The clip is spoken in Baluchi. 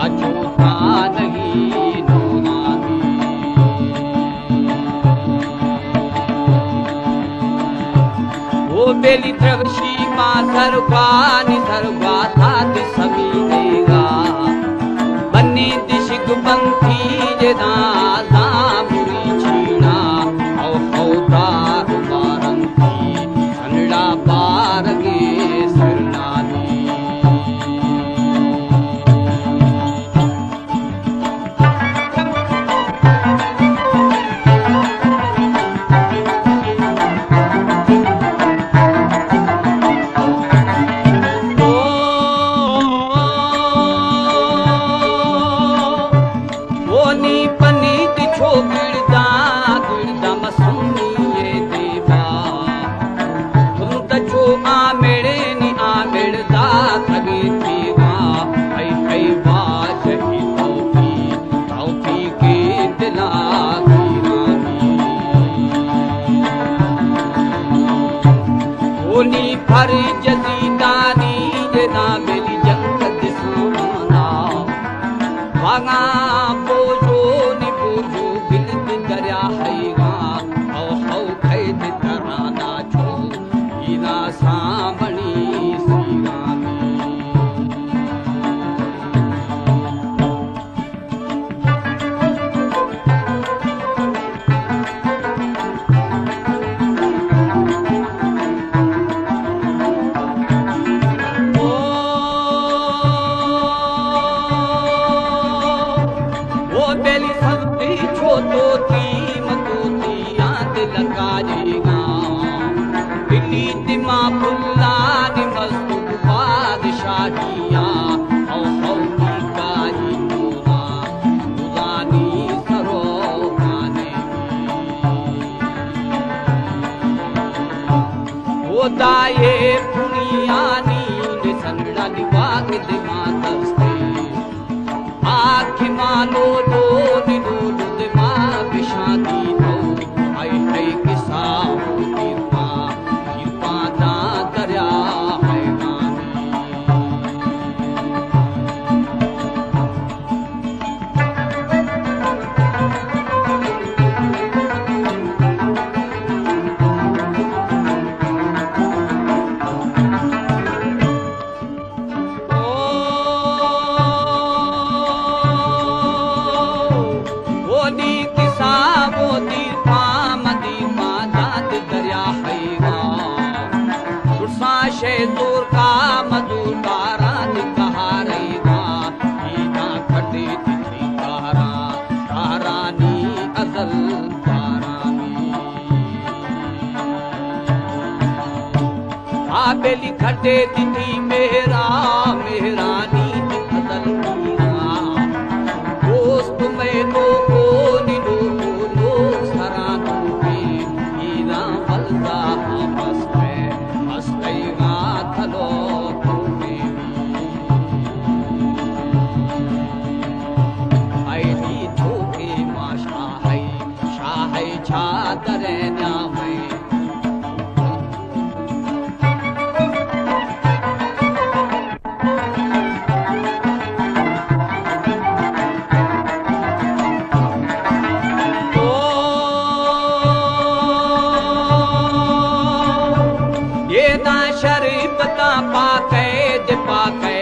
اچوتا نہیں نورانی۔ او بیلی ترشی ما سرگانی سرگا تھا دے سمینے گا۔ بنی دشک بنتی جدا زامری چینا او خوتا بارنتی۔ سنڑا بارگے سرنانی۔ او نی پنیت چو گڑدا گڑدا مسمی دیبا۔ تم تچو آمڑے نی آمڑ دا تگی تیگا۔ ہئی ہئی واجہی توفیق توفیق دلا گیرانی۔ او نی پر جزیدانی جنا بلی جنگت سامانا۔ واگاں بوجو نی بوجو بلد دریا ہئیگا۔ او ہو کھید ترانا چو اینا سامنی سیرانی۔ او بیلی سبتی چو توتی متوتی آند لگاجیگا۔ بلی دما پلانی مزدور بادشاہیا۔ او او کاری نورا نورانی سروانی۔ خدائے پنیانی نسنڑا نواگ دما دستے۔ آکھ ما لولو نی لولو دما بشاں دیتو۔ ہئی ہئی کسا دیرپا دیرپا دا دریا ہئیگانی۔ او نی کسا او دیرپا مدی ما داد دریا ہئیگا۔ ترسا شے زور کا مزور کاران کہارئیگا۔ اینا کھٹے تتھی کارا کارانی ازل کارانی۔ آ بیلی کھٹے تتھی مہرا مہرانی ازل کیرا۔ دوست میں نو کو نی نو کو نو سرانو کے۔ اینا ولدا ہم است ہے۔ ہستئیگا کھلو تو دیوی۔ اے نی چوکے ما شاہی، شاہی چادر نامے۔ او یہ دا شریف تا پاکے دے پاکے